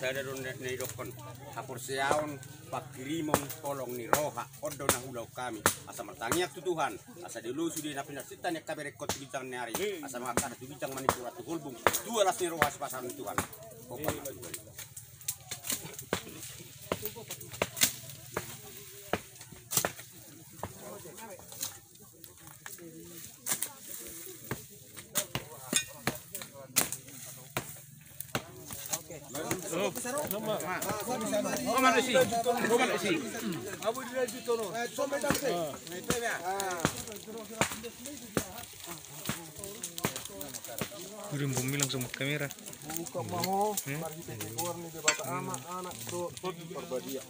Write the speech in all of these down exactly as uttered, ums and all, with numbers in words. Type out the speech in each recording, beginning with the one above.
Sada do na, na didokkon haporseaon, pangkirimon, holong ni roha, on do na huulahon hami. Asa martangiang tu Tuhan, asa dioloi sude na pinarsinta ni angka berengkon tu ginjang ni ari, asa mangangkatna tu ginjang manipura tu holbung, tu alas ni roha sipasahaton ni Tuhan. Hombar ma. Kirim bumi langsung kamera. Buka maho, marhite kegoar ni Debata Ama, Anak, dohot Tondi Parbadia.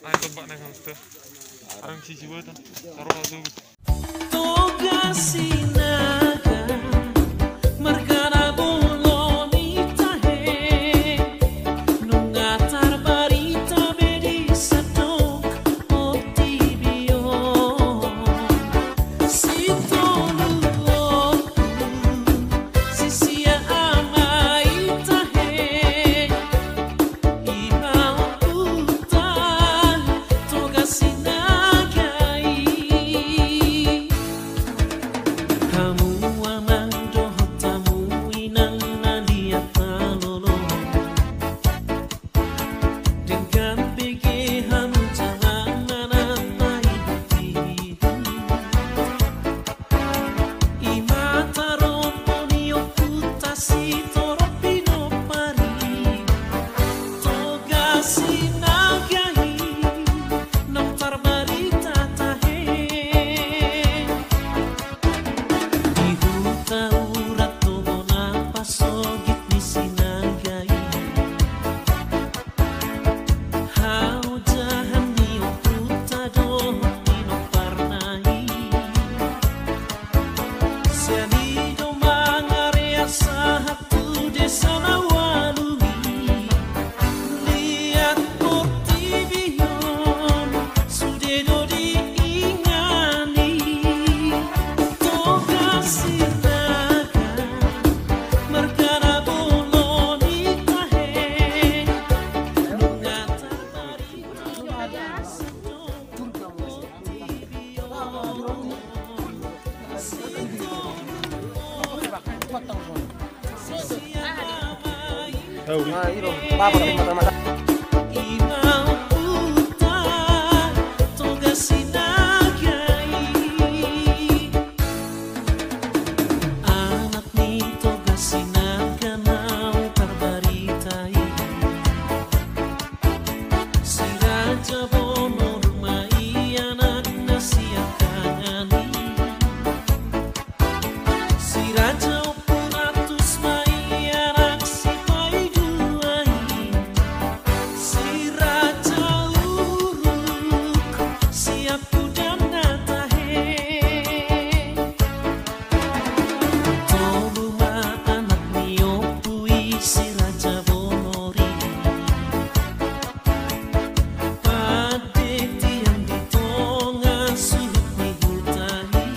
Ai, tombak na, kan, tu. Arang sisi bata. Taruh langsung. Toga Sinaga, marga na bolon i tahe, nunga tarbarita be di sandok portibi on. Sitolu ompu, sisia ama i tahe, i ma ompunta Toga Sinaga i. Hamu amang dohot hamu inang na liat na lolo. Denggan bege hami jala manat na i. I ma tarompo ni ompunta sitorop pinompar i. Toga Sinaga i, naung tarbarita tahe. Di huta Urat do bona pasogit ni Sinaga i. Haojahan ni ompunta dohot pinomparna i. Sian i do mangarea sahat tu desa na ualu i. Liat portibi on sude do diingani. Toga Sinaga, marga na bolon i tahe, nunga tarbarita. Anak ni Toga Sinaga naung tarbarita i. Si Raja Bonor ma i anakna sian tangan i. Si Raja Ompu Ratus ma i anak sipaidua i. Si Raja Uruk sian pudanna tahe. Tolu ma anak ni ompu i si Raja Bonor i. Pande tiang di tonga suhut ni huta i.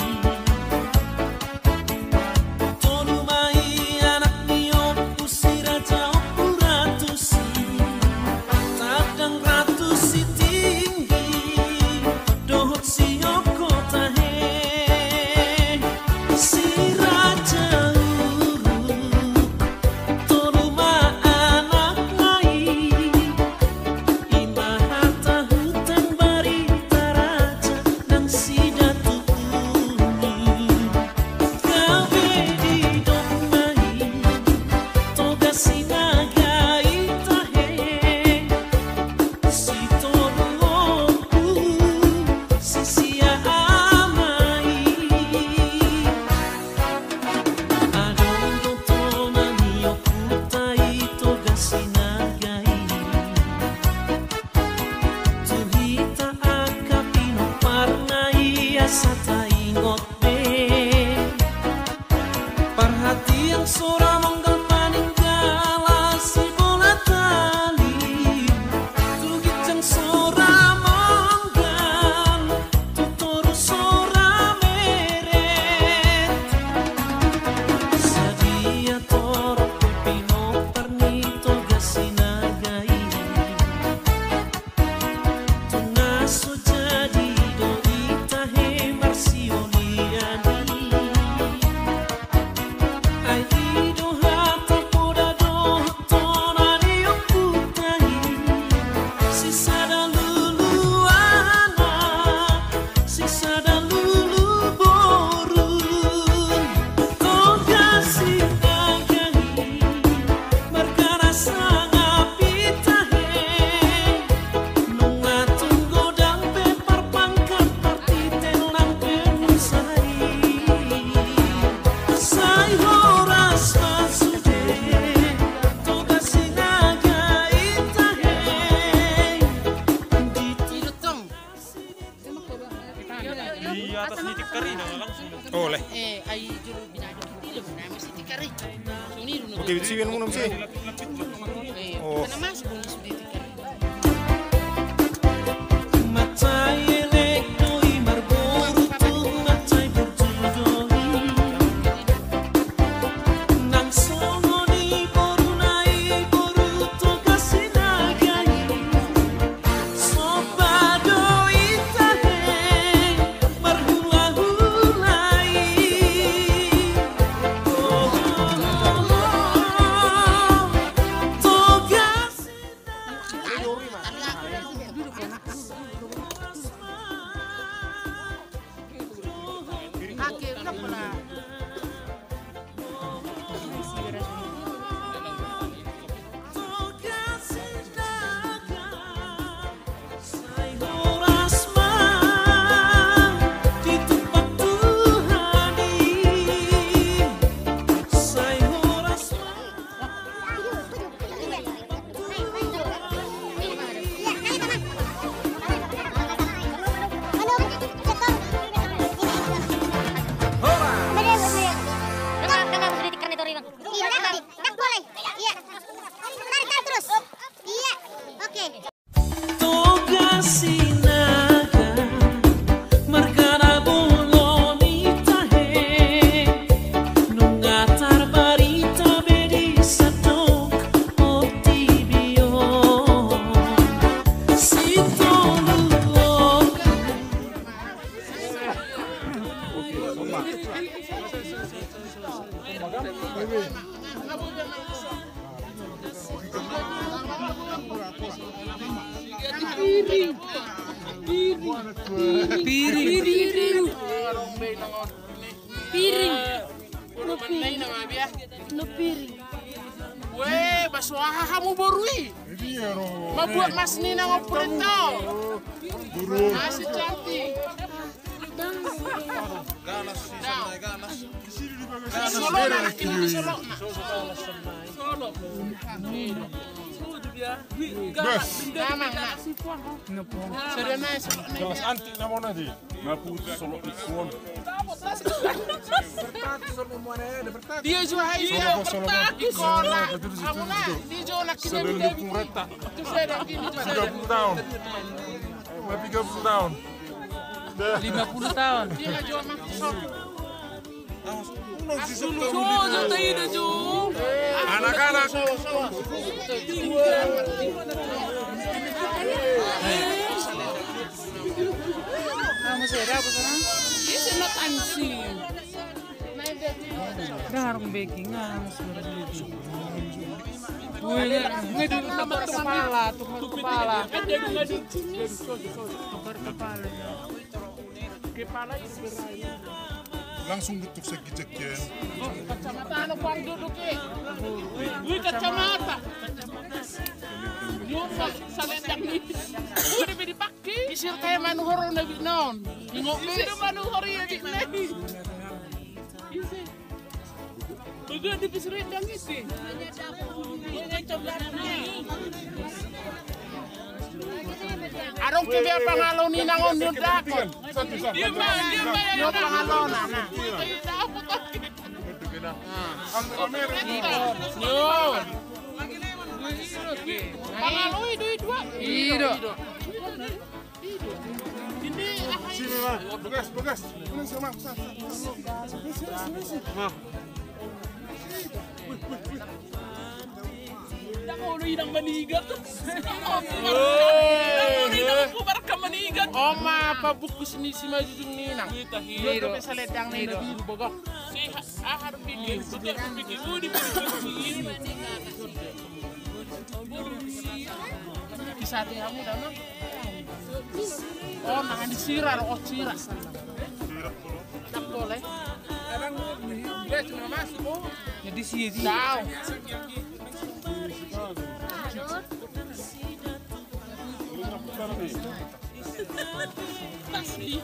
Parhatian sora monggal paninggala sibola tali, tu ginjang sora monggal, tu toru sora meret. Sadia torop pe pinompar ni Toga Sinaga i. Tu na so jadi do i tahe marsiolian i. Ai i do hata poda dohot tona ni ompunta i. Sisada lulu anak, sisada lulu boru. Toga Sinaga i, margana sangap i tahe. Nunga tung godang pe parpangkat, partite nang pe musai. Sai horas ma sude Toga Sinaga i tahe. Di Di atas ni tikar i na langsung. Oleh. Eh, ai juru bina di kiti lo, na masih tikar i. Sini dulu. Oke, bit siwin muna masih. Eh, oh. Karena masuk dulu sudah tikar i. Matai elek do i marboru tu matai burju do i. Nang songon i boruna i boru Toga Sinaga i. Somba do i tahe marhulahula i. Toga Sinaga. Toga Sinaga, margana bolon i tahe, nunga tarbarita be di sandok O T V on. Sitolu on. Piring. Piring. Piring. Piring. No piring. No piring. Weh, baso aha hamu boru i? Mabuat mas ni nang ompur ento. Masih cantik. Ganas, ganas. Solok na, solok na. Solok. Bes. Ganas antik namona di. Dia juga hai dia. Solok, solok. Ikona. Amuna, dia juga nak kini. Tiga puluh tahun. Lima puluh tahun. Lima puluh tahun. Anak-anak. Kamu sudah apa sana? Ini not ansi. Darung beking, ah, sudah beking. Wih, ini di tukar kepala, tukar kepala. Tukar kepala. Langsung bentuk segi-segian. Oh, kacamata, anak pang duduk, eh. Wih, kacamata. Nyumpah, salendang ni. Udah dipakai. Isir kayak manuhor na binon. Tengok, isir manuhor ya binon. Isir. Baga di pisir rendang isi. Adong ke biar pangalo ni nangon ni dakon. Dia mah, dia mah yang pangalo na, na. Yo. Pangaloi do i dua. Ido. Sini, Mang. Bagas, bagas. Sini, sini, Mang. Sini, sini, sini. Mang. Inang olo, inang manigat. Inang olo, inang olo, barka manigat. Oma, pabungkus ni simanjujung ni inang. Ido. Ido pe saledang ni ido. Ido bagak. Si aha do pikir, pikir, pikir. Kisah ti hamu dama. Oh, nah, di sira do, oh, sira. Ndang boleh. Jadi si, si. Tahu.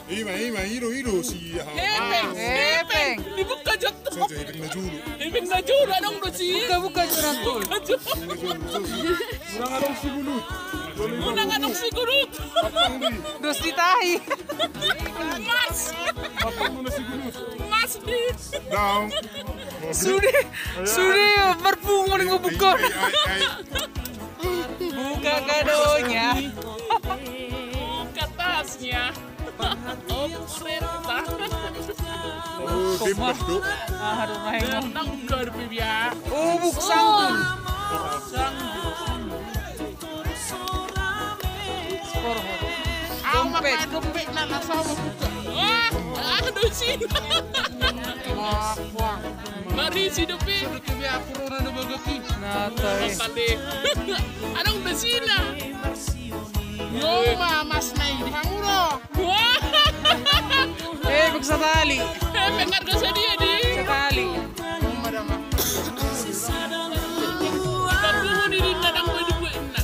Ima, ima, ido, ido, si, aha. Hepeng, hepeng. Dibuka jotto. Hepeng na julu. Hepeng na julu, adong do si. Buka, buka jotto. Unang adong sigulut. Unang adong sigulut. Dos di tahi. Mas. Mas di. Daong. Sude, sude, marpungu ning buka. Buka kadonya. Buka tasnya. Oh, bembas do. Ah, aduh, main. Nang buka do pe biar. Oh, buk sanggul. Sanggul. Dompet. Dompet na, na sama buka. Wah, aduh, sini. Wah, wah. Marisi dope. Sudah tu biar corona na bagak i. Nah, tai. Makale. Adong do sina. Yo ma, mas nai di hamu do. Wah. Eh, buk satali. Eh, pengar do sadia di. Satali. Pabungu ni di nadang baju buat na.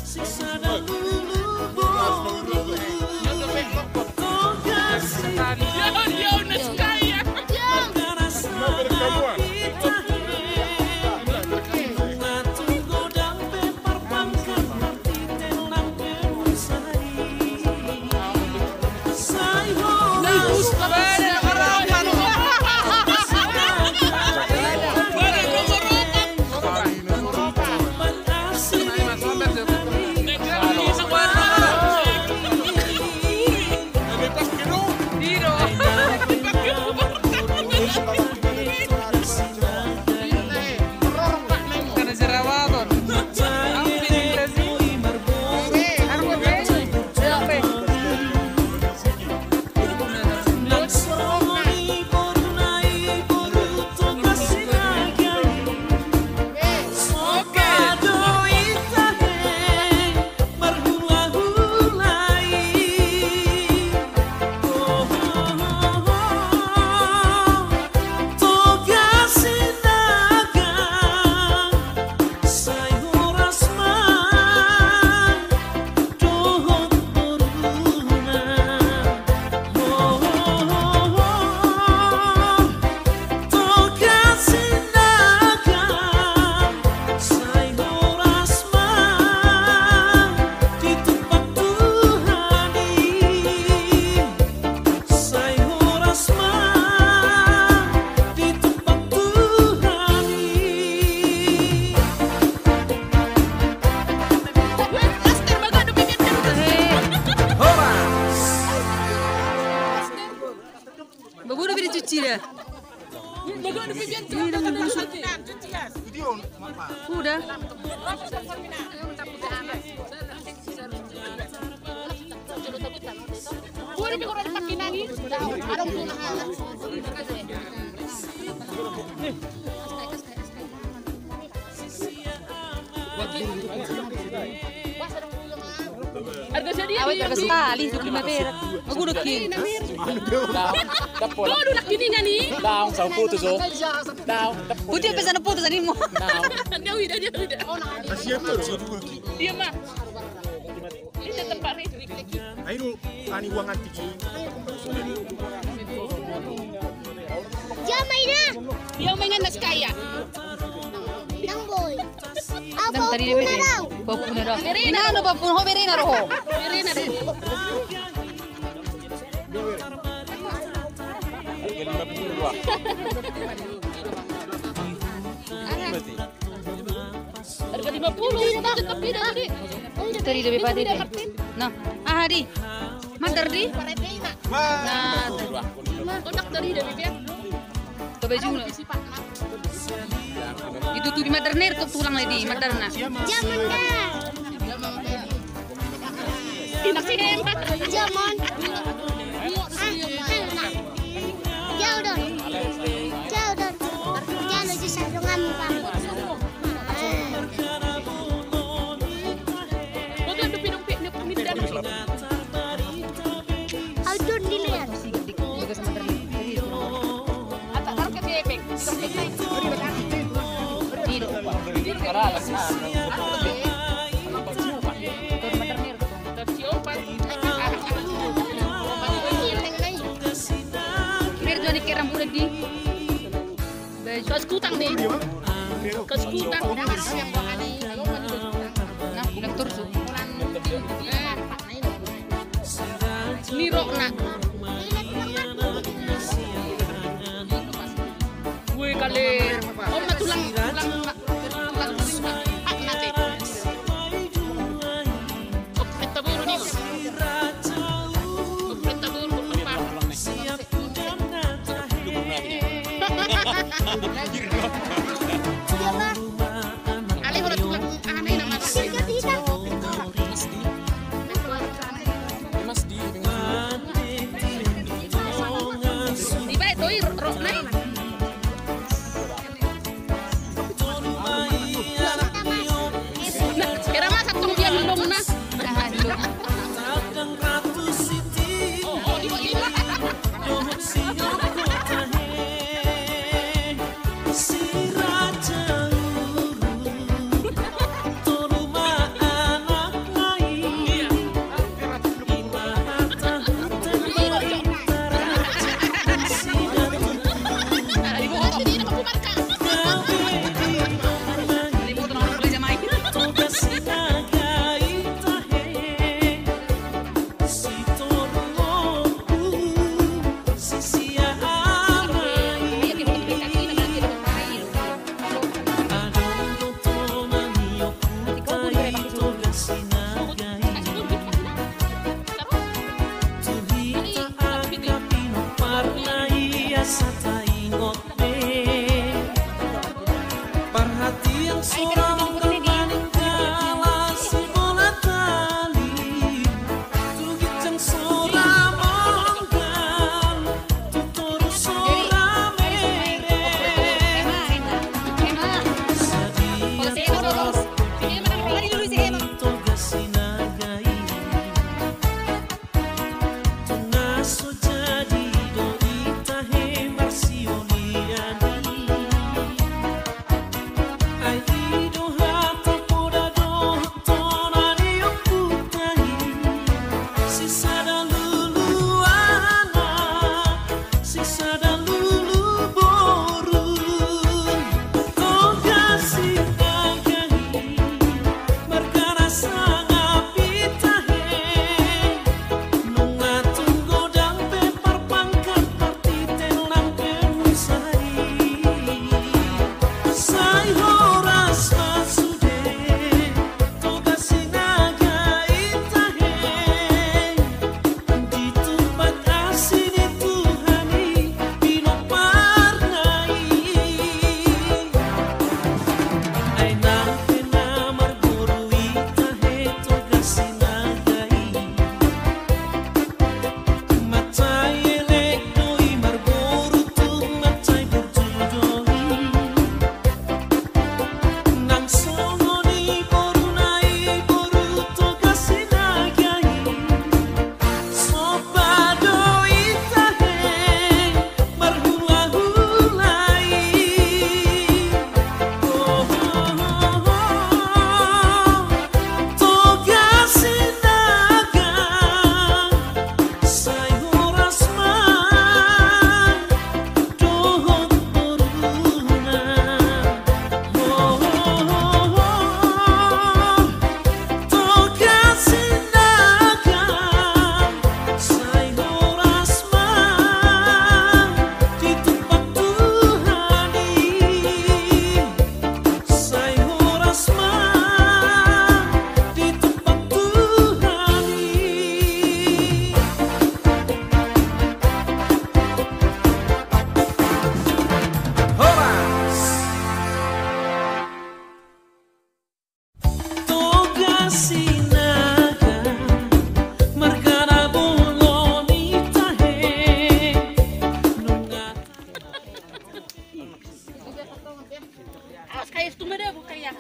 Baguna bini cuci dah. Udah. Arga sadia. Awet arga sekali tu Primavera. Aku udah kin. Daong, daong, sapu tu so. Daong, daong. Putih pesan putus tadi mau. Daong. Dia udah, dia udah. Dia mah. Ini tempat ini. Ayo, ani uang antik. Dia mainan. Dia mainan nas kaya. Nang boy. Nang tadi dia mainan. Bapuna dong. Berena. Nang bapuna ho berena roho. Berena. Harga lima puluh dua. Tadi da be pade. Nah, aha di? Mandar di? Nah, tadi da be. Tobe juna. Ditutupi mandar na, tulang na di mandar na. Jamon da. Inak si hebat. Jamon. Ah, enak. Jauh don. Jauh don. Jauh don. Jauh don. Audun di lihat. Mertua ni kerang bulan di. Kaskutang nih. Kaskutang. Nah, udah tursu. Nirokna. Woi kale. Om na tulang, tulang, tulang, tulang. Hak na te. Awas, kaya itu mada, bukan ya.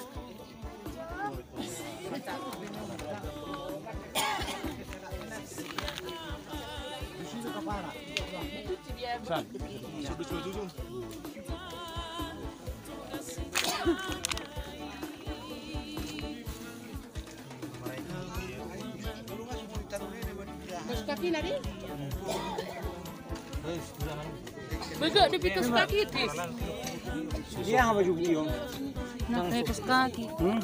Kos kaki nari? Bego di pitus kaki, Tis. Dia apa juga, Tio? Nak kos kaki. Hmm?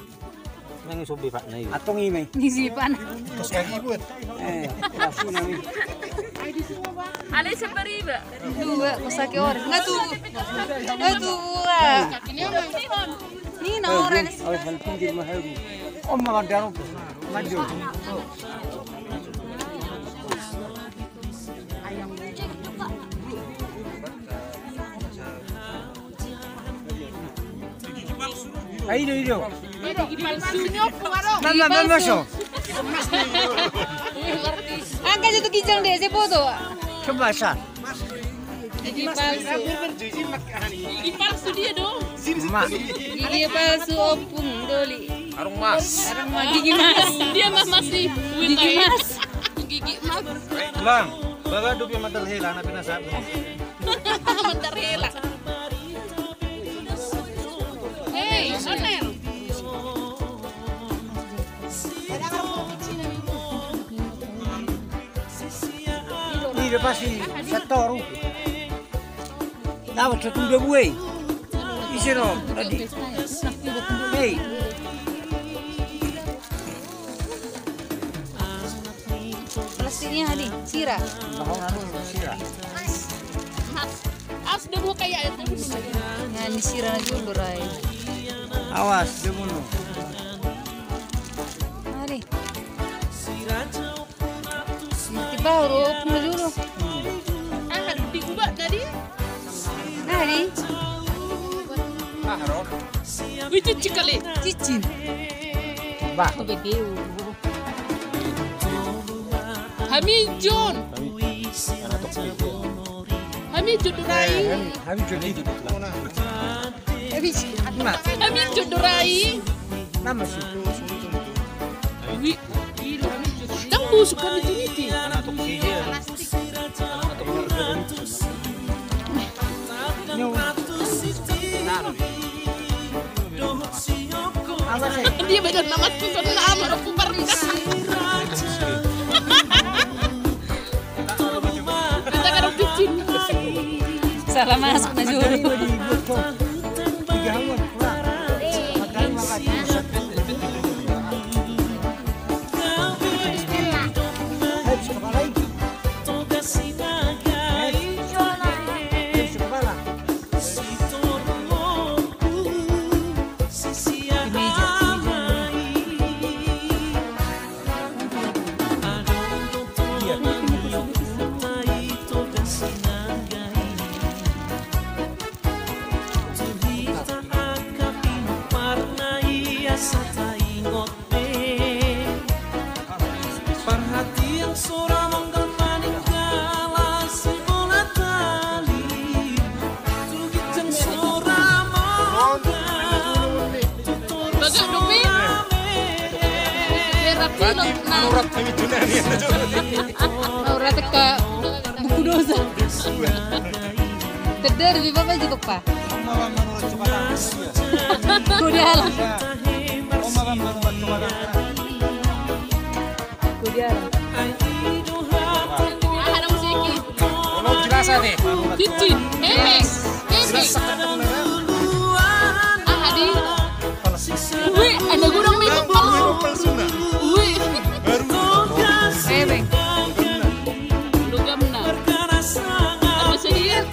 Nang sobi, Pak, nai. Atong i, mai. Ni si Pak, na. Kos kaki, buat. Eh, langsung nami. Ada siapa riba? Dua, kos kaki orang. Enggak tuh. Enggak tuh, ah. Ni na orang. Awas, hal pinggir mahal. Om, makan dalam. Maju. Ayo, ayo. Mama, mama, so. Angkat satu kijang deh, saya foto. Coba, Sa. Gigi palsu. Gigi palsu dia dong. Mak. Gigi palsu, Opung Doli. Arung Mas. Arung Mas, gigi mas. Dia mas masih. Gigi mas. Gigi mas. Bang, baga dope matar hela, anak pinasahat. Matar hela. Hei, Onel. Ini pasti setoru. Dapat satu dua buah. Isi no tadi. Hei. Plastiknya, Hadi, sira. Sira. As, dia buka ya, itu. Nah, ini sira na jolo, Rai. Awas, dia bunuh. Mari. Tiba huruf na jolo. Ah, aduh, di gubak tadi. Nah, di. Wih, cicik kali. Cicin. Bah. Hami John. Hami John Durai. Hami John. Hami John Durai. Nama sih? Wi. Tang busuk kami tu niti. Dia badan nama tu nama aku parna. Kita kan picin. Salah masuk na jolo. Parhatian sora manggal maninggal si bola tali. Tu ginjang sora manggal. Bagak dope. Merah pilot, nah. Aurat teka buku dosa. Tedar di bapa juga, Pak. Kudiala. Kudiala. Cicin. Hemeng. Hemeng. Aha di. Wih, ada gudang minum palsu. Wih. Hemeng. Lugamna. Apa sih dia?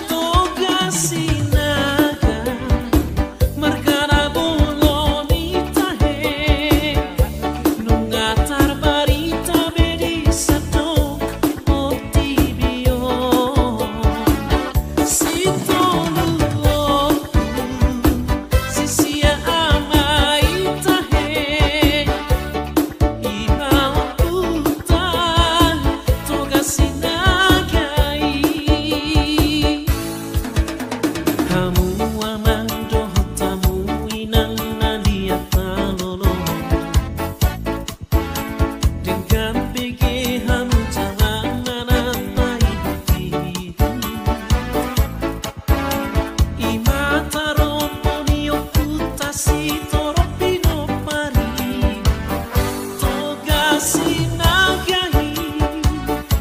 Toga Sinaga, marga na bolon i tahe, nunga tarbarita be di sandok O T V on. Sitolu ompu, sisia ama i tahe, i ma ompunta Toga Sinaga i. Hamu amang dohot hamu inang na liat na lolo, denggan bege hamu jala manat na i. I ma tarombo ni ompunta sitorop pinompar i, Toga Sinaga i,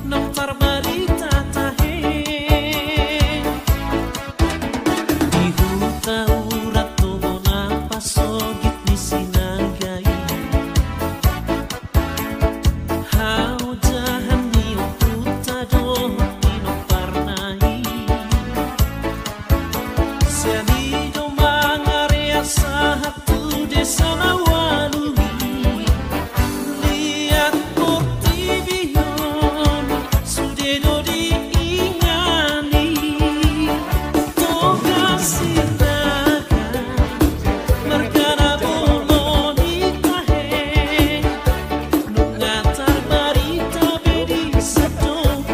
naung tarbarita tahe. Di huta urat do bona pasogit ni Sinaga i. Haojahan ni ompunta dohot pinomparna i. Sian i do mangarea sahat tu desa na ualu i. Liat portibi on, sude do diingani. Toga Sinaga, marga na bolon i tahe, nunga tarbarita be di sandok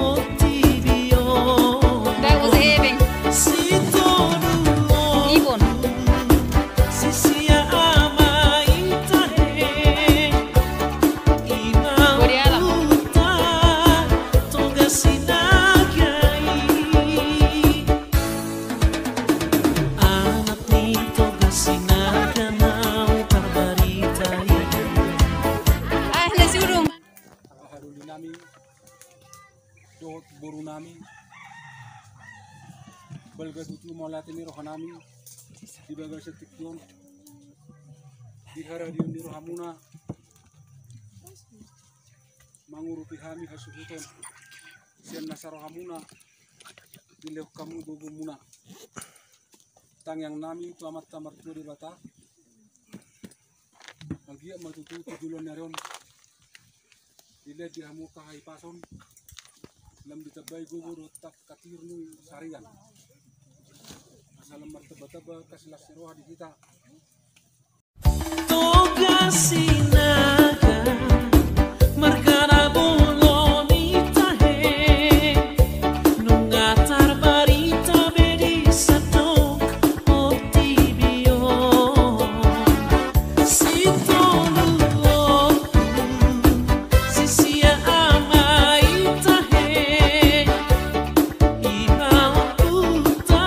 O T V on. That was amazing. Sitolu ompu, sisia ama i tahe, i ma ompunta Toga Sinaga i. Anak ni Toga Sinaga naung tarbarita i. Ah, nasi udung. Haha doli nami dohot boru nami, balga tutu mauliate ni roha nami di bagasan tingki on, di haradeon ni rohamuna mangurupi hami hasuhuton sian nasa rohamuna dilehon hamu bobomuna. Tangiang nami tu Amanta Martua Debata, anggiat ma tutu tu joloan ni ari on dilehon di hamu angka hahipason, lam ditambai gogo dohot tangkas tir ni sarian, asa lam martambatamba angka silas ni roha di hita. Toga Sinaga, marga na bolon i tahe, nunga tarbarita be di sandok O T V on. Sitolu ompu, sisia ama i tahe, i ma ompunta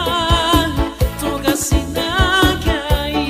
Toga Sinaga i.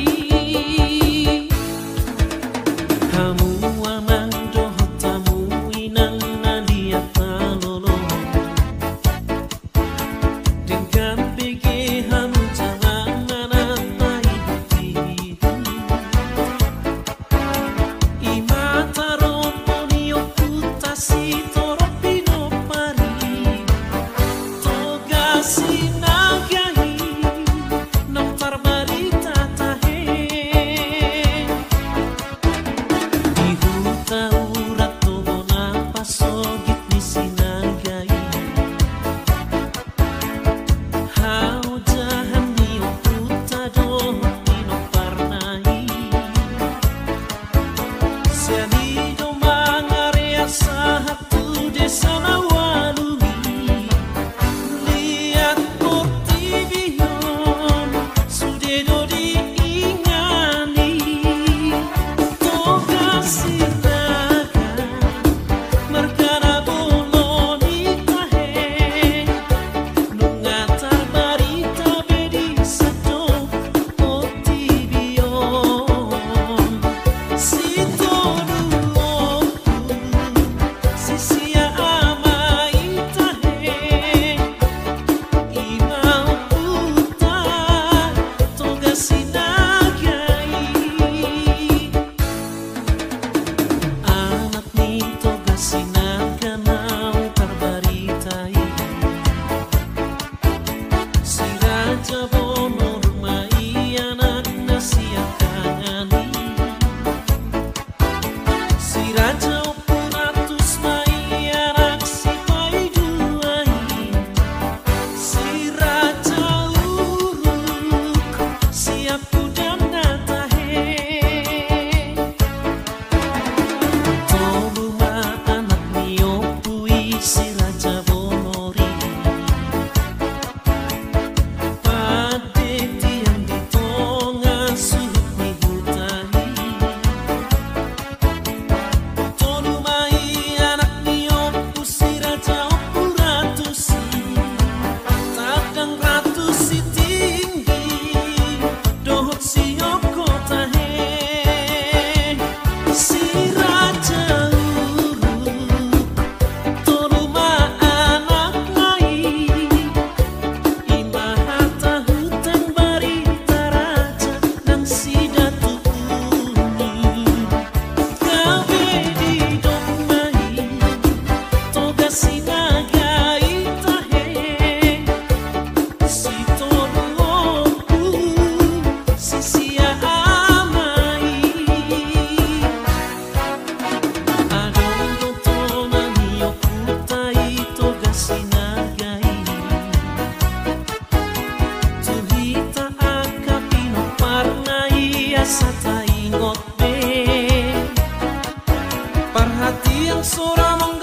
Parhatian so ra mangga